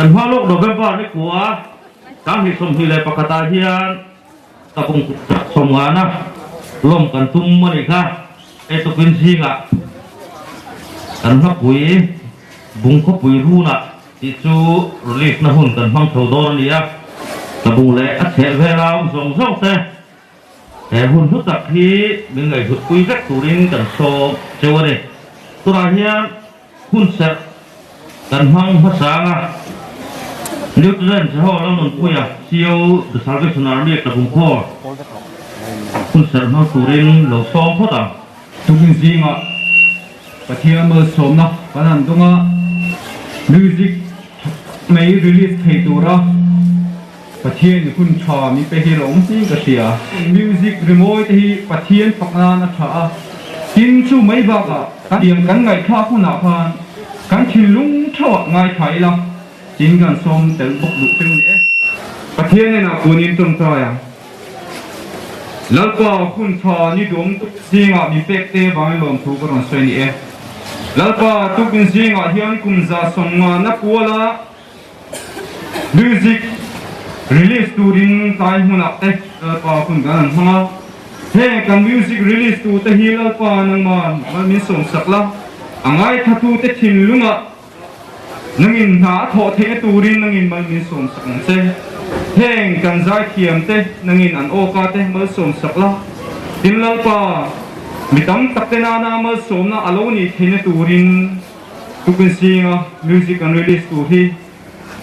Kan hma lawk November ni kua 2021 ah hian Tlabung 50na lawm kan tum a nih kha. Hei tukin zingah kan hlapui Bung khawpui runah tih chu release na hun kan hmang chho dawn a ni a. Tlabung leh a chheh vela awm zawng zawng te he hun hlu tak hi min ngaihhutpui vek turin kan sawm cheu a ni. Tunah hian Hun serh kan hmang hmasang a, Lieutenant Jeho Lalnunpuia, CO The Salvation Army Tlabung Corps, hun serh hmang turin lo sawm phawt ang. Tukin zingah Pathian malsawmna kan han dawng a, music mai release thei tura Pathian hun tha min pe hi lo awm tiin ka hria. Music rimawi te hi Pathian fak nan a tha a, tin chu mai bakah kan tiang kan ngaihthlak hunah khan kan thinlung theuhah ngaithla ila tin kan sawm tel bawk duh cheu ni e. Pathian hnenah kunin tawngtai ang. Lalpa hun tha ni duam tuk zingah min pek te vangin lawmthu ka rawn sawi ni e. Lalpa tukin zingah hian kum 150 na kuala Music release turin tlai hmunah te Lalpa hun kan han hmang a, heng kan music release tu te hi Lalpa nangman mal min sawmsak la, a ngaithla te thinlungah nangin hna a thawh theihna turin nangin mal min sawmsak ang che. Heng kan zaithiam te nangin an awka te mal sawmsak la, tin Lalpa mi tam tak te nana malsawmna a lo nih theihna turin Tukin zinga music an release tur hi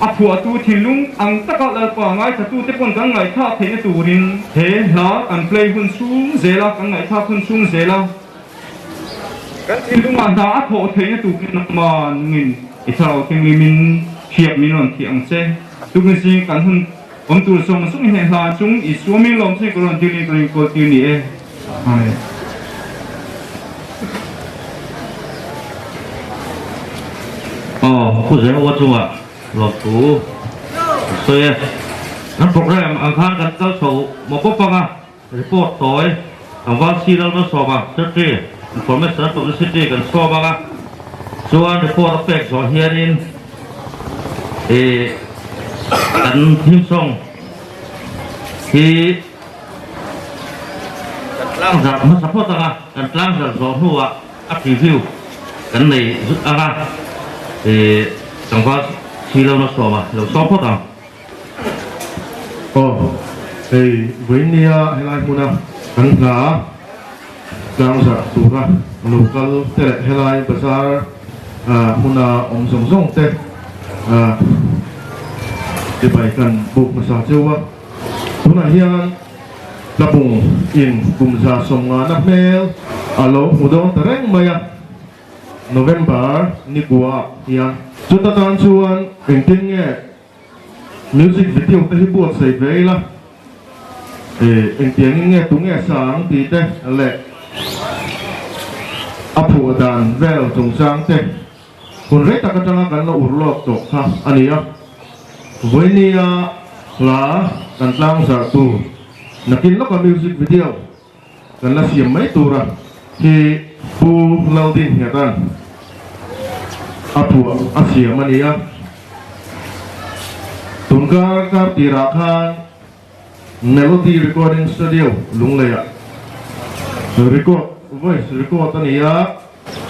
a phuahtu thinlung ang taka Lalpa ngaithlatute pawn kan ngaihthlak theihna turin he hla kan play hun chhung zela kan ngaihthlak hun chhung zela kan thinlungah hna a thawh theihna turin nangmah nungin i thlarau thinglimin thiak min rawn thiah ang che. Tukin zing kan hun awm tur zawng zawng hi hla chung Isua min lawm che ka rawn dilin ka rinkawl tir ni e. Amen. Aw, Pu Zeua chungah lawmthu a sawi e. Kan program ang khan kan kal chho mawp mawp ang a, report tawi Tlangval Si Lalmalsawma, Secretary, Information and Publicity kan sawm ang a, chuan report a pek zawh hianin ih kan theme song hi Kan tlangzarh hmasa phawt ang a, kan tlangzarh zawh hnuah a preview kan nei zut ang a, ih tlangval si lo na sawm a, lo sawm phawt ang. Aw, hei vawinia helai hmuna kan hla tlangzarh tura lo kal te leh helai bazar hmuna awm zawng zawng te chibai kan buk hmasa cheu a. Tunah hian Tlabung in kum 150 na hmel a lo hmu dawn ta reng mai a, November ni kua hian. Chuta tan chuan engtin nge music video te hi buatsaih ve ila, engtiangin nge tunge sang tih te leh a phuah dan vel chungchang te Hun rei tak atanga kan la ur lawk tawh kha a ni a, vawinia hla kan tlang zarh tur nakin lawka music video kan la siam mai tura hi Pu Laldin Ngheta'n a phuah a siam a ni a. Tunkar kar tirah khan Melody Recording Studio Lungleiah record voice record a ni a.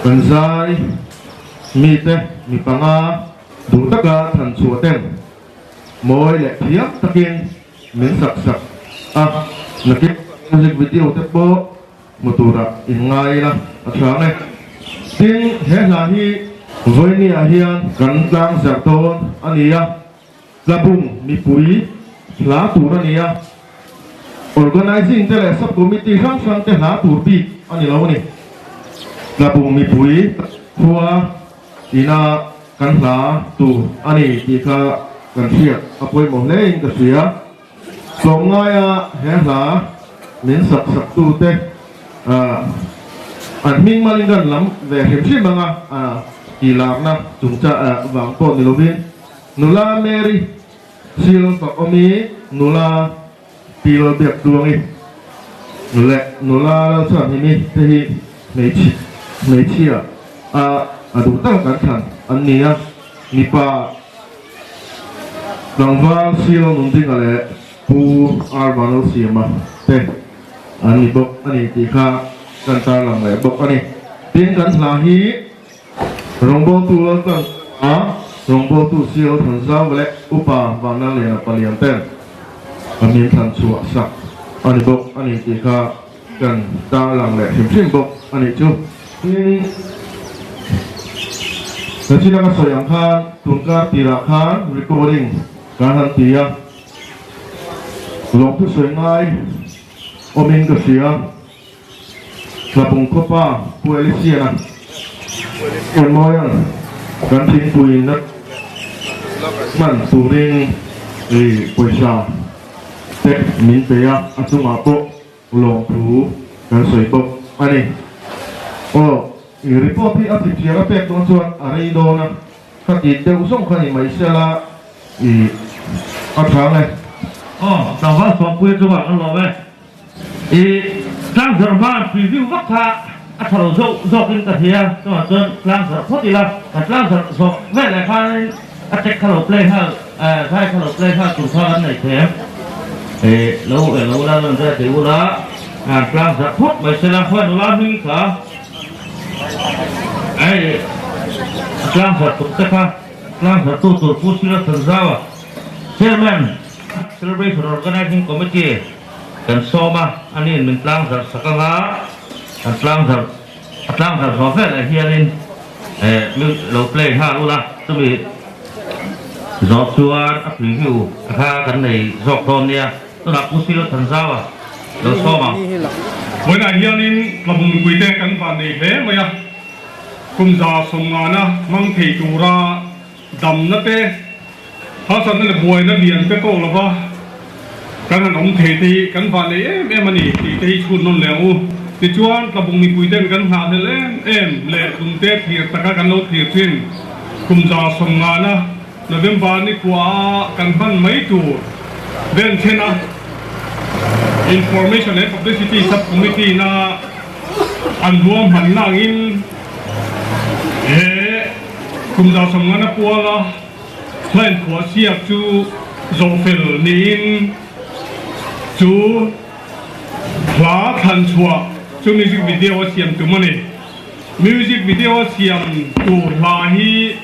Kan zai mite mi panga duh taka than chhuah ten mawi leh thiam takin min sak sak a, nakin music video te pawh hmu turah in ngai ila a tha ang e. Tin, he hla hi vawinia hian kan tlang zarh dawn a ni a. Tlabung mipui hla tur a ni a, Organising te leh Sub Committee hrang hrang te hla tur bik a ni lo a ni. Tlabung mipui khua ina kan hla tur a ni tih kha kan hriat a pawimawh hle in ka hria. Tlawmngaia he hla min sak sak tu te an hming malin kan lam ve hrim hrim ang a, tih larna chungchang vang pawh ni lovin. Nula Mary Sil fak awmi nula Pi Lalbiak Tluangi leh nula Lalchhuanhimi te hi hmeichhia a a duh tak kan thlan an ni a, mipa. Tlangval Silo Nundinga leh Pu R Vanlalsiama te an ni bawk a ni tih kha kan tarlang leh bawk a ni. Tin, kan hla hi rawngbawltu Laltan a rawngbawltu Silo Thanzau leh Upa Vanlalliana palian ten a min thlan chhuah sak a ni bawk a ni tih kha Kan tarlang leh hrim hrim bawk a nih chu. Tin, ka thil anga sawi ang khan tunkar tirah khan recording kan han ti a, lawmthu sawi ngai awmin ka hria. Tlabung khawpa Pu Elisiana Enmawia'n kan thingpui na hman turin pawisa te min pe a, a chungah pawh lawmthu kan sawi bawk a ni. Aw, i report hi a chipchiar a pek dawn chuan a rei dawn a, ka ti deuh zawng kha ni mai sela i a tha nge. Aw, tlangval Sawmpuia chungah kan lawm e. I tlangzarh hma preview vak kha a tha lo zawk zawkin ka thei a, chuvang chuan tlangzarh phawt ila, kan tlangzarh zawk veleh khanin a track kha lo play nghal, zai kha lo play nghal tur kha kan nei thei em? Lo eng lo la rawn zai thei ula, tlangzarh phawt mai sela, khawi nula hming kha hei a tlangzarh tur te kha tlangzarh tu tur Pu Sira Thanzaua Chairman Celebration Organizing Committee kan sawm a, aniin min tlang zarh sak anga kan tlang zarh a tlang zarh zawh velah hianin eh mi lo play nghal ula chumi zawh chuan a preview kha kan nei zawk dawn nia tunah Pu Silo Thanzaua lo sawm ang. Vawiinah hianin tlabungpuite kan van nei hle mai a, kum 150 hmang thei tura Damna te, harsatna leh buaina lian te tawk lova kan han awm thei te hi kan vah nei em em a ni tih te hi chhun nawn leh ang u. Tichuan, Tlabung mipui ten kan nghahhlelh em em leh tlungte thlir taka kan lo thlir thin kum 150 November ni khua a kan hman mai tur ven then a Information and Publicity Sub-Committee na an ruahmanna angin he Kum 150 puala hla inphuah siak chu zawhfel niin chu hla thlan chhuah chu music video a siam tum a ni. Music video a siam tur hla hi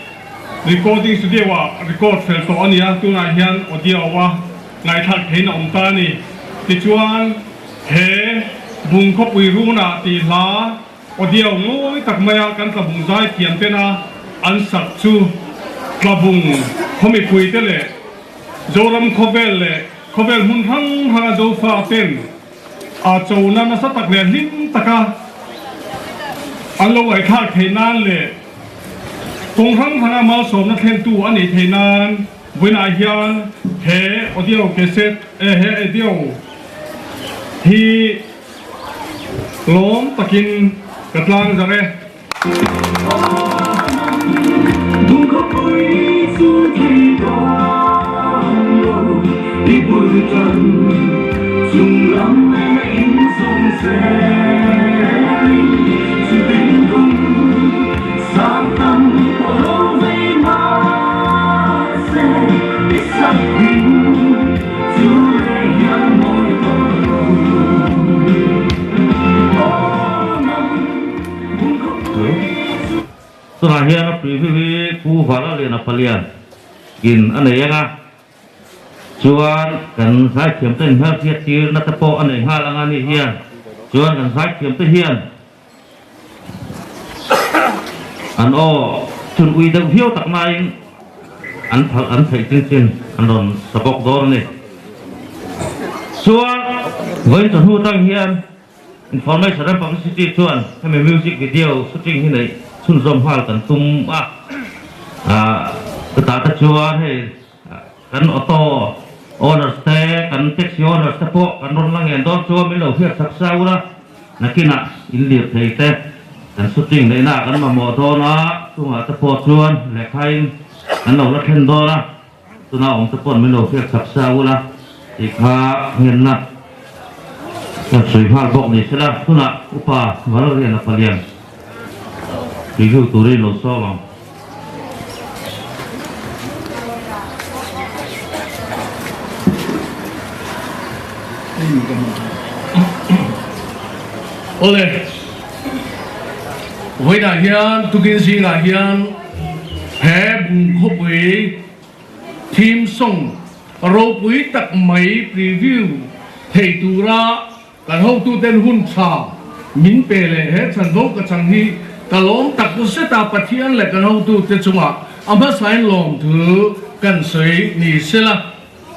recording studio ah record fel tawh a ni a, tunah hian audio a ngaihthlak theihin a awm ta a ni. Tichuan he Bungkhawpui Runah tih hla Audio ngawi tak maia kan tlabung zai thiam tena an sak chu tlabung khaw mipuite leh Zoram khawvel leh khawvel hmun hrang hranga Zofa ten a chona nasa tak leh hlim taka an lo ngaihthlak theih nan leh kawng hrang hranga malsawmna thlentu a nih theih nan vawiinah hian he audio cassette he audio hi Lawm takin ka tlang zar e. Tunah hian a preview hi Pu Valaliana Palian in a nei ang a, chuan kan zaithiam te inhmelhriat tirna te pawh a nei nghal ang a ni hian, chuan kan zaithiam te hian An aw chhun ui deuh viau tak nain an phalh an theih chin chin an rawn sa bawk dawn a ni. Chuan vawiin chawhnu atang hian Information and Publicity chuan hemi music video shooting hi neih chhunzawm nghal kan tum a, chutah te chuan hei kan auto owners te kan taxi owners te pawh kan rawn la ngen dawn chuan min lo hriat chak sa ula nakinah in lir thei te kan shooting neihna ah kan mamawh dawn a chungah te pawh chuan lehkhain an lo la thlen dawn a tuna awm te pawh min lo hriat chak sa ula tih kha ngenna kan sawi nghal bawk ni sela tunah upa Valerian a palian review turin lo sawm ang. Awle, vawiinah hian tukin zingah hian he Bungkhawpui theme song ropui tak mai preview thei tura Kan hotuten hun tha min pe leh he chanvo ka chang hi ka lawm tak zet a, Pathian leh kan hotute chungah a hmasain lawmthu kan sawi ni sela.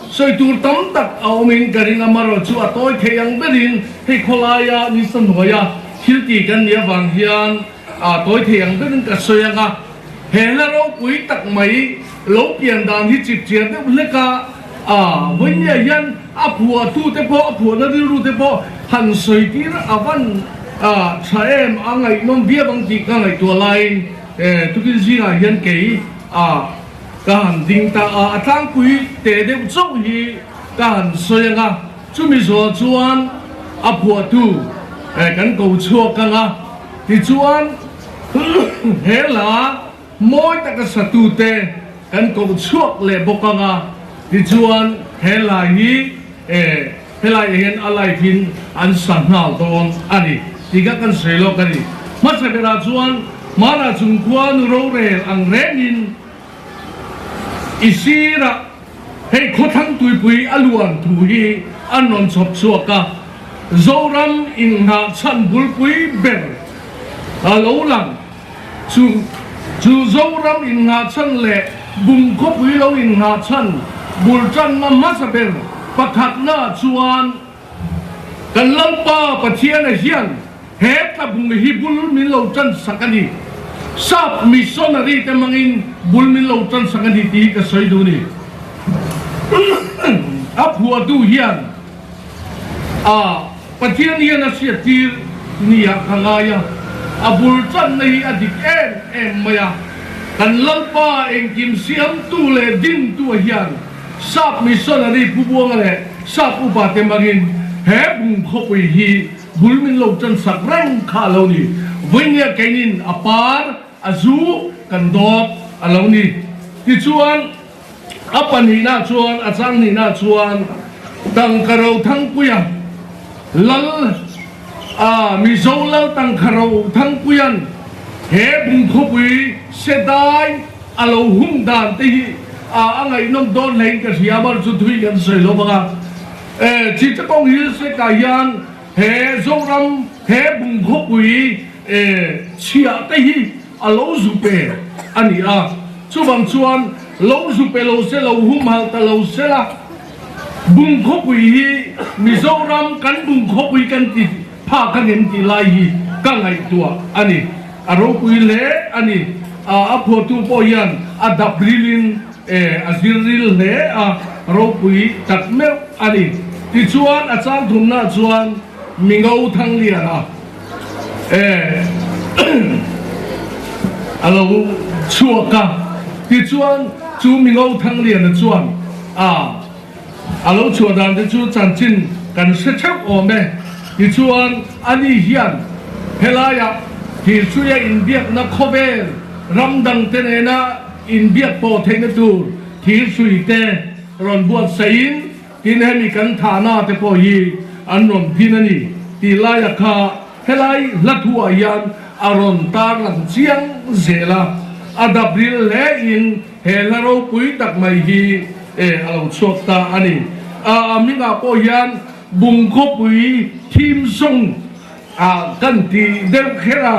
Sawi tur tam tak a awmin ka ring a, marawh chu a tawi thei ang berin hei khawlaia nisa hnuaia thil ti kan nih avang hian a tawi thei ang berin ka sawi ang a. He hla ropui tak mai lo pian dan hi chip chiar deuh hlek a, a vawinia hian a phuahtute pawh a phuahna rilrute pawh han sawi tir a van tha em a ngaihnawm viau ang tih ka ngaihtuah laiin tukin zingah hian kei a ka han ding ta a, a tlangpui te deuh chauh hi ka han sawi ang a, chumi zawh chuan a phuahtu kan ko chhuak ang a, tichuan. He hla mawi taka satute kan koh chhuak leh bawk ang a, tichuan he hla hi helai ah hian a live in an sa nghal dawn a ni tih kha kan sawi lawk a ni. Hmasa berah chuan hmanah chungkhua nu rorel ang rengin i sirah hei khawthlang tuipui a luan thu hi an rawn chhawp chhuak a, Zoram inngah chhan bulpui ber a lo lang. Chu chu Zoram inngah chhan leh bung khawpui lo inngah chhan bul tanna hmasa ber pakhatna chuan kan Lalpa Pathiana hian He tlabung hi bul min lo tan sak a ni. Sap missionary te hmangin bul min lo tan sak a ni tih hi ka sawi duh a ni. A phuahtu hian a Pathian hian a hriattir niah ka ngai a, a bul tanna hi a dik em em mai a. Kan Lalpa engkim siamtu leh dintu hian Sap missionary Pu Buanga leh Sap upa te hmangin he bung khawpui hi Bul min lo tan sak reng kha a lo ni. Vawinia keinin a par, a zu kan dawt a lo ni. Tichuan, a pahnihna chuan, a changhnihna chuan tangka ro Thangpuia lal, a Mizo lal tangka ro Thangpuia'n he bungkhawpui se dai a lo hung dan te hi a ngaihnawm dawn hlein ka hria, mar chu thui kan sawi lo vang a. E, Chittagong Hills lekah hian he Zoram he bung khawpui e chhiah te hi a lo zu pe a ni a, chuvang chuan lo zu pe lo se lo humhalh ta lo se la, bung khawpui hi Mizoram kan bung khawpui kan ti phak a ngem tih lai hi ka ngaihtuah a ni. A ropui hle a ni. A phuahtu pawh hian a dap rilin E, a zir ril hle a, ropui tak meuh a ni. Tichuan, a chang thumna chuan Mingo Thangliana e a lo chhuak a. Tichuan, chu Mingo Thangliana chuan a a lo chhuah dan te chu chanchin kan hre theuh awm e. Tichuan, ani hian helaiah thirchhuia inbiakna khawvel ram dangte nena Inbiak pawh theihna tur thir hrui te rawn buatsaih in tin hemi kan thahna te pawh hi an rawn phin a ni tih laia kha helai hla thu ah hian a rawn tarlang chiang zel a, a dap ril hle in he hla ropui tak mai hi e a lo chhuak ta a ni. A a hmingah pawh hian Bungkhawpui theme song A kan ti deuh kher a,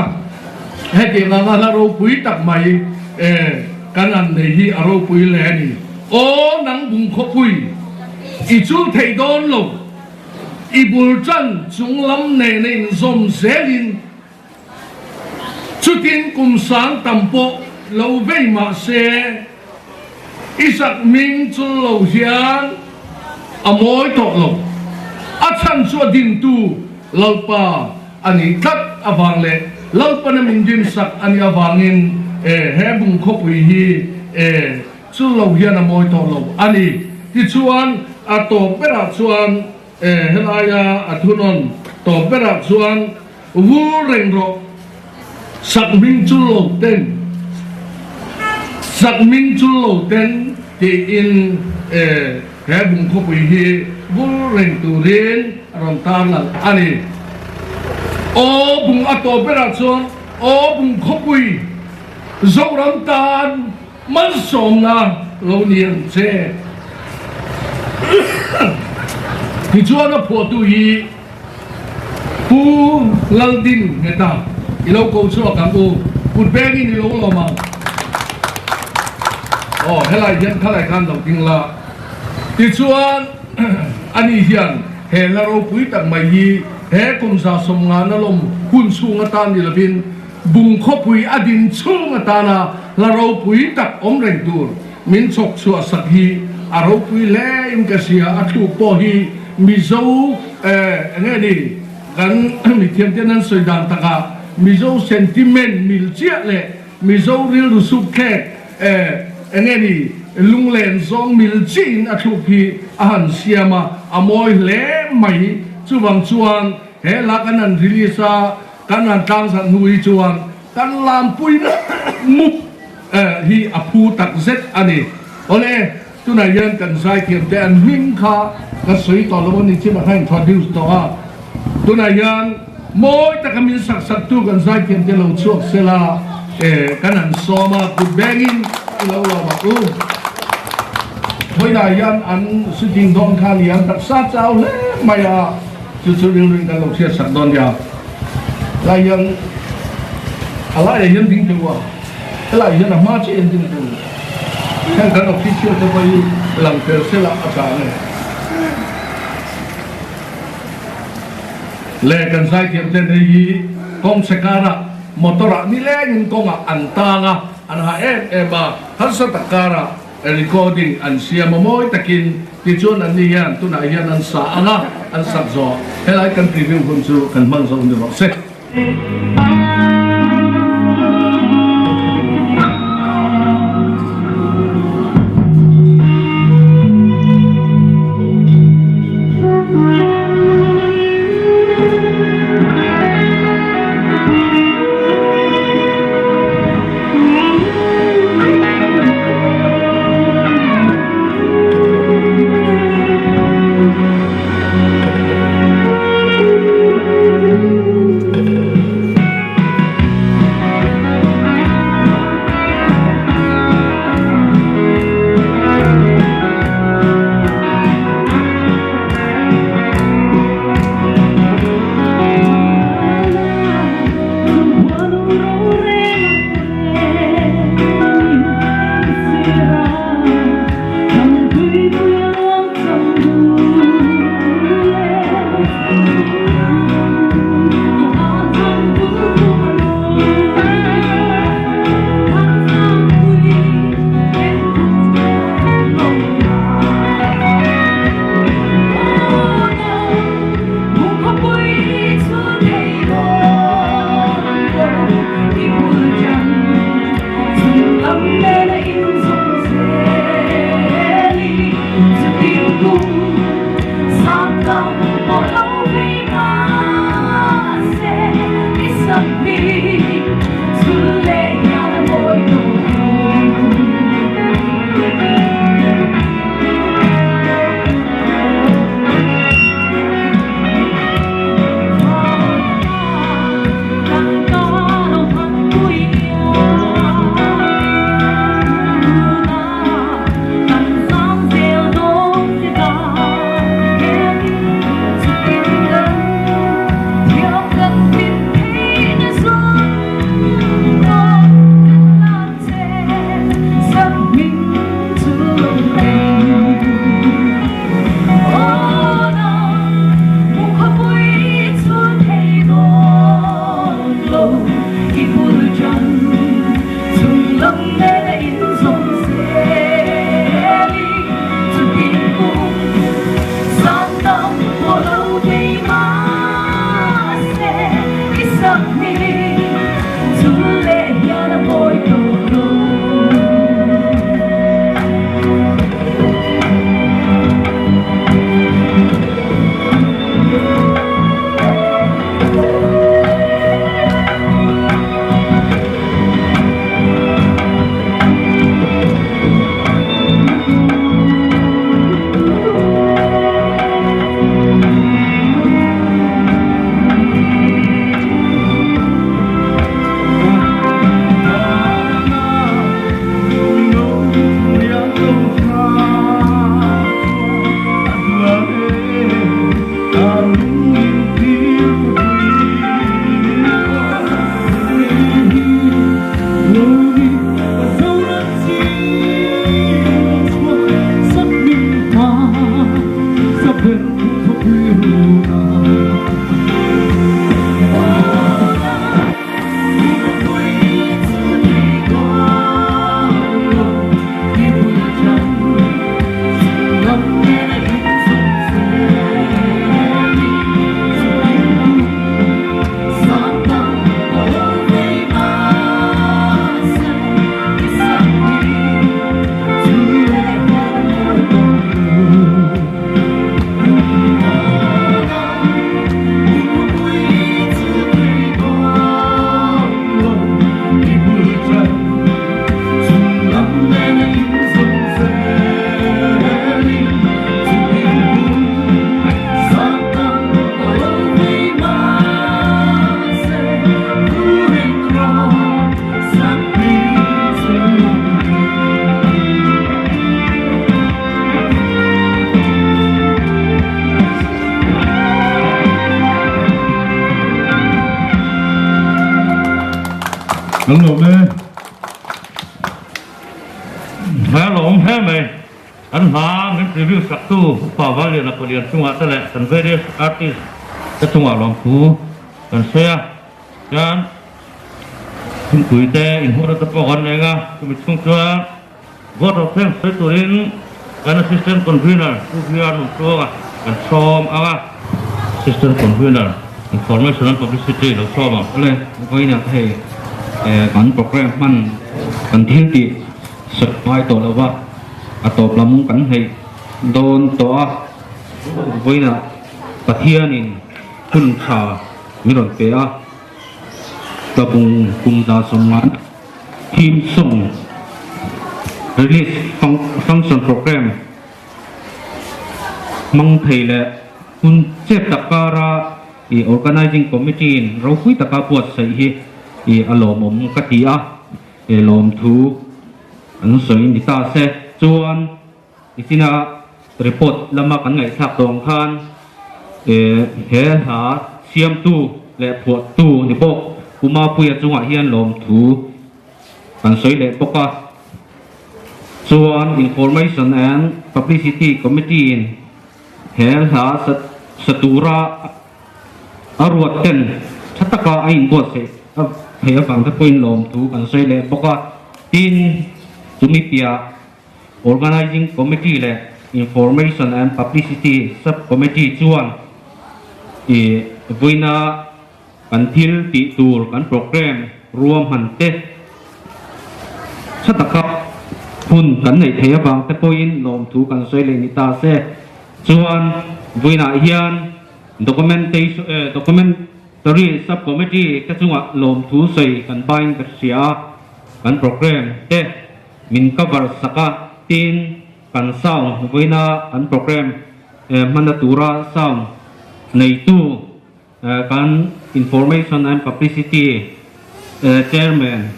hetiang anga hla ropui tak mai e kan han nei hi a ropui hle a ni. Aw nang bung khawpui, i chul thei dawn lo, i bul tan chung lam nena inzawm zelin chutin kum sang tam pawh lo vei mah se, I sak hming chul lo hian a mawi tawh lo. A chhan chu a dintu Lalpa a nih tlat avang leh Lalpana min dinsak a nih avangin e he bung khawpui hi e chul lo hian a mawi tawh lo a ni. Tichuan a tawp berah chuan e helaia a thunawn tawp berah chuan Vur reng rawh, sak hming chul lo ten, sak hming chul lo ten tiin he bung khawpui hi vur reng turin a rawn tarlang a ni. Aw bung a tawp berah chuan aw bung khawpui Zoram tan malsawmna lo ni ang che. Tichuan a phuahtu hi Pu Laldin Ngheta i lo ko chhuak ang u, kut bengin i lo lawm ang. Aw helai hian khalai khan lo ding la. Tichuan ani hian he hla ropui tak mai hi he kum 150 na lawm hun chhung atan ni lovin bung khawpui a din chhung atana hla ropui tak awm reng tur min chhawk chhuah sak hi a ropui hle in ka hria, a thluk pawh hi Mizo eh enge ni kan mithiam ten an sawi dan takah Mizo sentiment mil chiah leh Mizo rilru suk thlek eh enge ni lunglen zawng mil chiah in a thluk hi a han siam a, a mawi hle mai. Chuvang chuan he hla kan han release a, kan han tlangzat hnu hi chuan kan lampui mup hi a phu tak zet a ni. Awle, tunah hian kan zaithiam te an hming kha ka sawi tawh lo a ni chimah kha introduce tawh a. Tunah hian mawi taka min sak saktu kan zaithiam te lo chhuak sela kan han sawm a, kut bengin i lo lawm ang u. Vawiinah hian an sitting dawn kha a ni an taksa chau hle mai a. Chu chu rilru in kan lo hriat sak dawn nia. Helai hian a laiah hian ding teuh a, helai hian a hma chiah hian ding teuh. Heng kan official te pawh hi lang tel sela a tha ang e. Le kan zaithiam ten hei hi kawng chhe karah motor ah nilengin kawngah an tang a, an ha em em a, harsa tak karah Recording an siam a mawi takin tichuan anni hian tunah hian an sa ang a, an sak zawh. Helai kan preview hun chu kan hmang zawh ni rawh se. Kan lawm e. He lawm hle mai. Kan hma min preview sak tu Upa Valiana Palian chungah te leh kan various artist te chungah lawmthu kan sawi a. Chuan thingpui te inhmuhna te pawh kan nei a, chumi chhung chuan Vote of Thanks sawi turin kan Assistant Convener Pu VR Nungtluanga kan sawm ang a. Assistant Convener, Information and Publicity lo sawm ang. Awle, vawiinah hei kan program hman kan thil tih sawi ngai tawh lo va, a tawp lam kan hneih dawn tawh a, vawiinah Pathianin hun tha min rawn pe a, tlabung kum 150 theme song release function program hmang thei leh hun chet tak kara ih organizing committee in ropui taka buatsaih hi ih a lawmawm ka ti a, ih lawmthu an sawi ni ta se chuan Nichina report lama kan ngaihthlak tawh ang khan he hla siamtu leh phuahtu ni bawk Pu Mapuia chungah hian lawmthu kan sawi leh bawk a. Chuan Information and Publicity Committee in he hla sa tura a ruat ten tha taka a inbuatsaih theih avang te pawhin lawmthu kan sawi leh bawk a. Tin, chumi piah Organizing Committee leh Information and Publicity Sub Committee chuan i vuina kan thil tih tur kan program ruahman te tha taka hun kan neih theih avang te pawhin lawmthu kan sawi leh ni ta se. Chuan vuinah hian Documentation Documentary Sub Committee te chungah lawmthu sawi kan bain ka hria a, kan program te Min cover sak a, tin kan sound vawiina kan program hmana tura sound neitu kan Information and Publicity Chairman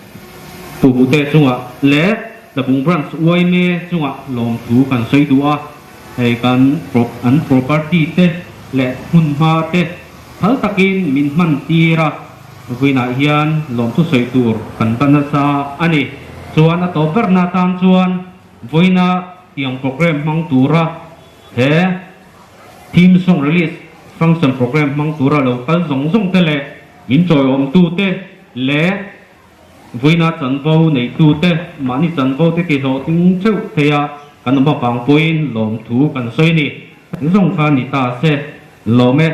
Pu Hute chungah leh Tlabung Branch yma chungah lawmthu kan sawi duh a, hei kan an property te leh hmunhma te phal takin min hman tir a. Vawiinah hian lawmthu sawi tur kan ta nasa a ni. Chuan a tawp berna atan chuan vawiina tiang program hmang tura he theme song release function program hmang tura lo kal zawng zawng te leh min chawiawmtu te leh vawiina chanvo neitu te mahni chanvo te tihlawhtling theuh theia kan awm avang pawhin lawmthu kan sawi a ni. Zawng kha ni ta se lawm e.